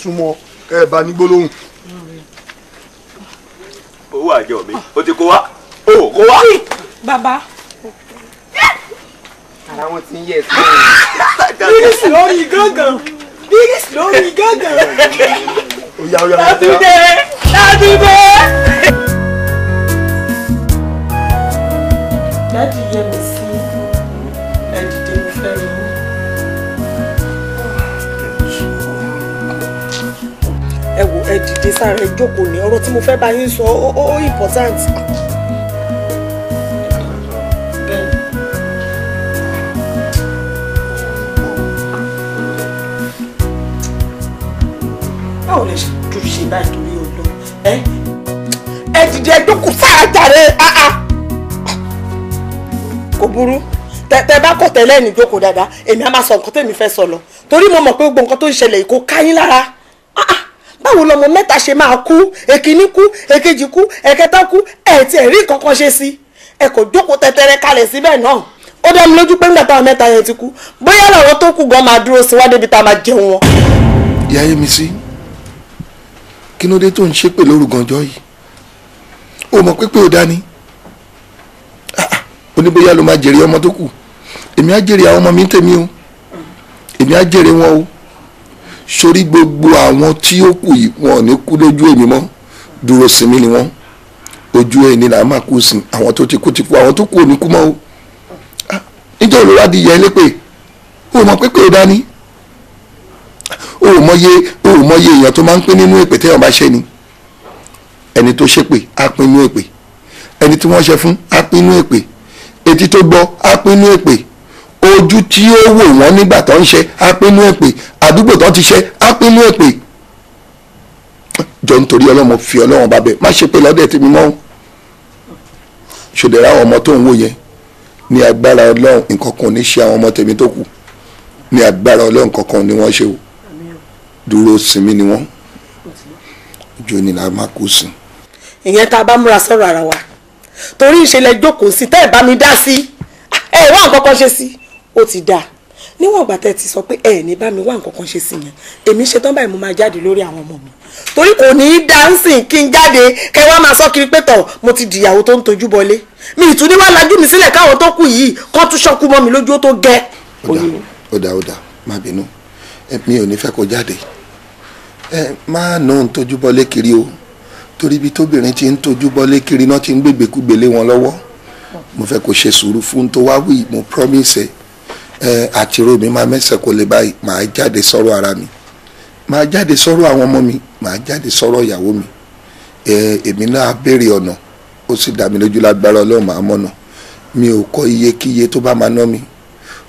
Súnmọ́ ẹ bá ní gbólóhùn. Owó àjọ mi o ti kó wá o kó wá. Bàbá. Ara wọn ti ń yẹ sí. Bírísì lórí gángan. Bírísì lórí gángan. Oya oya. Látúndé Látúndé. Dádì yẹ mi sí ẹ dìde mo fẹ́ rí yín. Ẹ wò ẹ dìde sára ẹ jókòó ní ọ̀rọ̀ tí mo fẹ́ bá yín sọ ó important. Báwo lè ṣe ṣe báyìí torí Ọlọ́run ẹ ẹ dìde ẹ jókòó sára jàre kò burú tẹ bá kọ̀ tẹ́lẹ̀ ní jókòó dáadáa èmi á máa sọ nǹkan tèmi fẹ́ sọ lọ torí mo mọ̀ pé gbogbo nǹkan tó ń ṣẹlẹ̀ yìí kò ká yín lára. Báwo lọmọ mẹ́ta ṣe máa kú, èkíní kú, èkejì kú, ẹ̀kẹta kú, ẹ̀ tí ẹ̀ rí nǹkan kan ṣe sí ẹ kò jókòó tẹtẹrẹ kalẹ̀ síbẹ̀ náà. Ó dá mi lójú pé nígbà táwọn mẹ́ta yẹn ti kú bóyá làwọn tó kù gan máa dúró sí wá débi tá a máa jẹun wọn. Ìyá Yẹmisí, kí ló dé tó ń ṣépè lóru gànjọ́ yìí? Ó mọ̀ pé ò dání oníbóyá ló máa jèrè ọmọ tó kù. Èmi á jèrè àwọn ọmọ mi tèmi o, èmi á jèrè wọn o. Sórí gbogbo àwọn tí ó kù yìí wọn ò ní kú lójú èmi mọ́, dúró sinmi ni wọ́n, ojú ẹni là á máa kú sí. Àwọn tó ti kú ti kú, àwọn tó kú ò ní kú mọ́ o. Níjọ́ olówó di ìyá elépè? Ó mọ̀ pé ò dání. Ó mọye èèyàn tó máa ń pín nínú èpè téèyàn bá ṣe ni. Ẹni tó ṣépè á pín nínú èpè, ẹni tí wọ́n ṣe fún á pín nínú èpè, etí tó gbọ́ á pín nínú èpè, ojú tí ó wò wọ́n nígbà tó ń ṣe á pín nínú èpè, àdúgbò tó ti ṣe á pín nínú èpè. Jọ nítorí Ọlọ́mọ fi Ọlọ́run bá bẹ̀ má ṣe pé lọ́dẹ̀ tèmi mọ́. Ṣòdẹ̀rẹ̀ àwọn ọmọ tó ń wò yẹn ní agbára Ọlọ́run nǹkan kan ò ní ṣe àwọn ọmọ tèmi tó kù, ní agbára Ọlọ́run kankan ni wọ́n ṣe o. Dúró sinmi ni wọ́n, ojú ni là máa kú sí. Ìyẹn tá a bá múra sọ̀rọ̀ ara wa torí ìṣẹ̀lẹ̀ jókòó sí tẹ́ ẹ̀ bá mi dá sí ẹ wá nǹkan kan ṣe sí ó ti dáa. Níwọ̀n ìgbà tẹ́ ẹ ti sọ pé ẹ ní bá mi wá nǹkan kan ṣe sí yẹn, èmi ṣe tán báyìí mo máa jáde lórí àwọn ọmọ mi torí kò ní í dáńsìn kí n jáde kẹ wá máa sọ kiri pé tọ̀ mo ti dìyàwó tó ń tojú bọlé mi ìtún ní wá lajú mi sílẹ̀ káwọn tó kù yìí kọ́ tún ṣọ́kú mọ́ mi lójú ó tó gẹ. Ó dà ó dà má bínú, mi ò ní fẹ́ kó jáde. Ẹ má nà ń tojú bọlé kiri o, torí ibi tóbìnrin ti ń tojú bọlé kiri náà ti ń gbègbèkúgbèlé wọn lọ́wọ́. Mo fẹ́ kó ṣe sùúrù fún tó wá wí, mo promise ẹ àtìrò mi máa mẹ́sẹ̀ kó lè báyìí, màá jáde sọ̀rọ̀ ara mi, màá jáde sọ̀rọ̀ àwọn ọmọ mi, màá jáde sọ̀rọ̀ ìyàwó mi. Èmi náà béèrè ọ̀nà, ó sì dá mi lójú lágbára Ọlọ́run màá mọ̀nà. Mi ò kọ iyekíye tó bá máa ná mi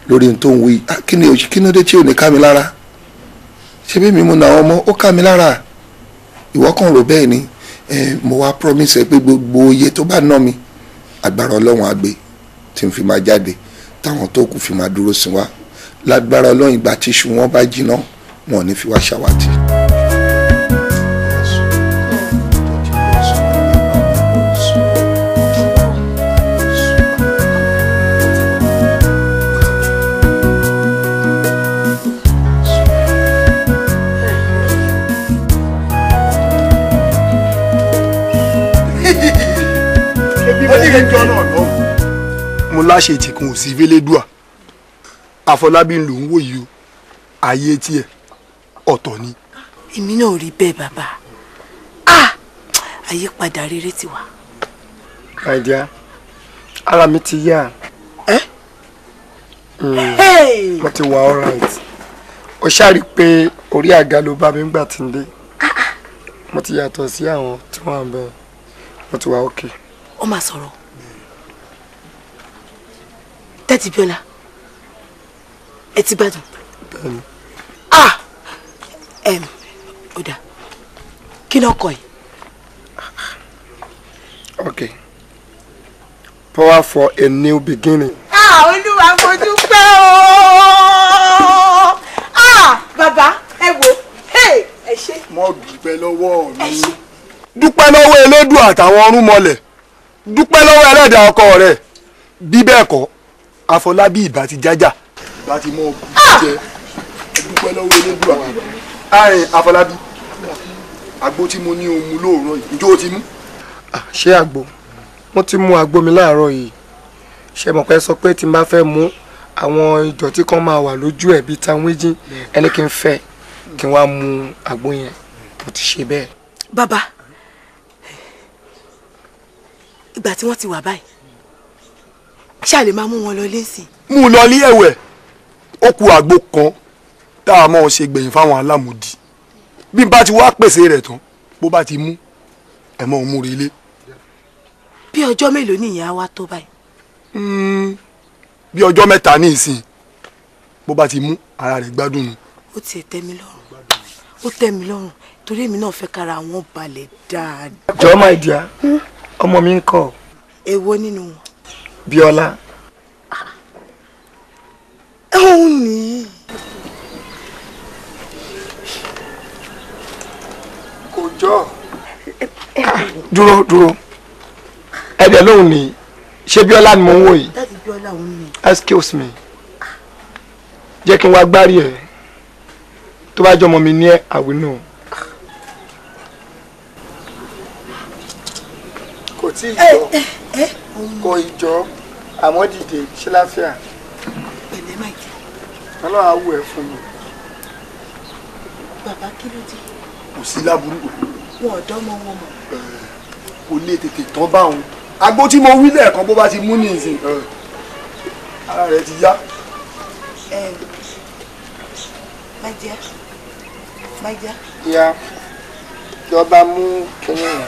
lórí ohun tó ń wí. Kí ni ó dé tí ò ní ká mi lára? Ṣé bí mi mú na ọmọ ó ká mi lára? Ìwọ kàn rò bẹ́ẹ̀ ni. Mo wá promise ẹ pé gbogbo iye tó bá ná mi agbára Ọlọ́run á gbé tí n fi máa jáde, táwọn tó kù fi máa dúró sí wa lágbára Ọlọ́run. Ìgbà tí iṣu wọn bá jiná wọn ò ní fi wá ṣàwátì. Mo láṣẹ ìtìkùn ò sí fẹlẹ́dùà Àfọlábí ló ń wò yìí o, ayé tiẹ̀ ọ̀tọ̀ ni. Èmi náà rí bẹ́ẹ̀ bàbá, àyípadà rere ti wà. My dear, ara mi ti yá. Mo ti wà all right. Ó ṣáà rí i pé orí àga ló bá mi gbà tí ń dé. Mo ti yàtọ̀ sí àwọn tí wọ́n à ń bẹ̀. Mo ti wà okay. Ó máa sọ̀rọ̀. Tẹ́tí Bíọ́lá, ẹ ti gbádùn. Bẹ́ẹ̀ni. Ó dà, kí ló kọ yìí? Okay. Power for a new beginning. Olúwa mo dúpẹ́ o. Bàbá ẹ wo, ẹ ṣé. Mo dúpẹ́ lọ́wọ́ mi. Dúpẹ́ lọ́wọ́ Elédùà àtàwọn ọ̀rúnmọlẹ̀, dúpẹ́ lọ́wọ́ ẹlẹ́dàá ọkọ rẹ̀. Bí bẹ́ẹ̀ kọ́ Àfọlábí ìbá ti jájà, ìbá ti mọ òkú jẹ. Dúpẹ́ lọ́wọ́ Elédùà. Àrùn Afọlábí, àgbo tí mo ní o mu lóòrọ̀ yìí, ǹjẹ́ o ti mú? Ṣé àgbo? Mo ti mu àgbo mi láàárọ̀ yìí. Ṣé mo pẹ́ sọ pé tí n bá fẹ́ mú àwọn ìdọ̀tí kan máa wà lójú ẹ̀ bíi tanwíjín, ẹni kí n fẹ́ kí n wá mu àgbo yẹn, mo ti ṣe bẹ́ẹ̀. Bàbá, ìgbà tí wọ́n ti wà báyìí, ṣé a lè máa mú wọn lọ lẹ́sìn? Mú un lọ ní ẹ̀wẹ̀, ó ku àgbo kan tá a máa ṣe gbẹ̀yìn fáwọn alámòdì. Bí n bá ti wá pèsè rẹ̀ tán, bó bá ti mú, ẹ̀ mọ́ òun mú relé. Bí ọjọ́ mélòó nìyẹn á wá tó báyìí? Bí ọjọ́ mẹ́ta ní ìsìn, bó bá ti mú, ara rẹ̀ gbádùn nù. Ó tiẹ̀ tẹ́ mi lọ́rùn, ó tẹ́ mi lọ́rùn torí èmi náà fẹ́ kára wọn balẹ̀ dáadáa. Jọ̀ọ́ my dear, ọmọ mi ń kọ́. Èwo nínú wọn? Bíọ́lá. Òun nìyí. Kò jọ. Dúró dúró, ẹ̀dẹ̀ lóhùn ni, ṣé Bíọ́lá ni mò ń wò yìí? Dáàdi Bíọ́lá òun ni. Excuse me, jẹ́ kí n wá gbárí ẹ̀, tó bá jọmọ mi ní ẹ̀, I will know. Kò tí ì jọ, kò ì jọ, àmọ́ dìde, ṣé láfíà? Pẹ̀lẹ́ máa jẹ. Ọlọ́run á wù ẹ́ fún mi. Bàbá kí ló dé? Kò sí láburú. Wọn ò dánmọ wọn mọ. Kò lè tètè tán báwọn. Àgbo tí mo wí lẹ́ẹ̀kan bó bá ti mú ní ìsìn, ara rẹ̀ ti yá. My dear, my dear. Ìyá, ìjọba mú kinní yẹn.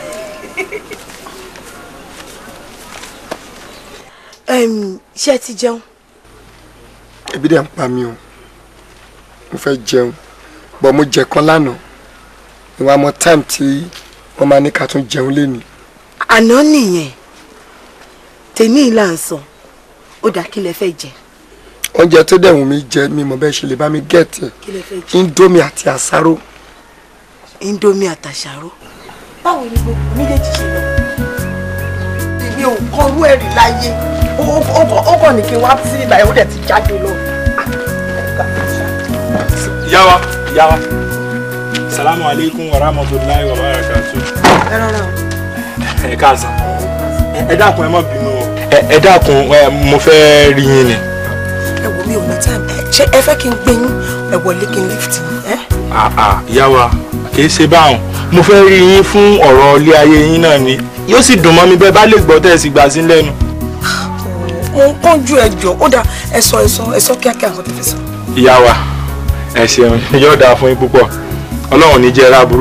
Ṣé ẹ ti jẹun? Ebi dẹ̀ ń pa mi o, mo fẹ́ jẹun, bọ̀ mo jẹ kan lánàá, ìwà mọ time tí wọ́n máa ní ká tún jẹun léni. Àná nìyẹn, tèmi là ń sọ, ó dà kí lẹ fẹ́ jẹ? Oúnjẹ tó dẹ̀ wù mí jẹ, mi mọ̀ bẹ́ẹ̀ ṣe lè bá mi gẹ̀ẹ́tì. Kí lẹ fẹ́ jẹ? Indomie àti àsáró. Indomie àtàsáró. Báwo ni gbogbo méjèèjì ṣe lọ? Èmi ò kọrú ẹ̀rí láyé, ó kàn ní kí n wá sí ìgbà yẹn, ó dẹ̀ ti jáde lọ. Ìyá wa, ìyá wa. Salamu alaikum wa rahmatulahi wa barakatuh. Ẹ rọra o. Ẹ káàsán. Ẹ dákun, ẹ má bínú o. Ẹ dákun, mo fẹ́ rí yín ni. Ẹ wò mí ò ní time. Ṣé ẹ fẹ́ kí n gbé yín? Ẹ wọlé kí n lift yín. Àà ìyá wa, kì í ṣe báwọn. Mo fẹ́ rí yín fún ọ̀rọ̀ ilé ayé yín náà ni. Yóò sì dùn mọ́ mi bẹ́ẹ̀ bá lè gbọ́ tẹ́ ẹ sì gbà sí lẹ́nu. Mo ń kánjú ẹjọ́, ó dáa, ẹ sọ ẹ sọ ẹ sọ kíákíá nǹkan tẹ́ fẹ́ sọ. Ìyá wa, ẹ ṣeun, yóò dáa fún yín púpọ̀. Ọlọ́run ní jẹ́ ráburú.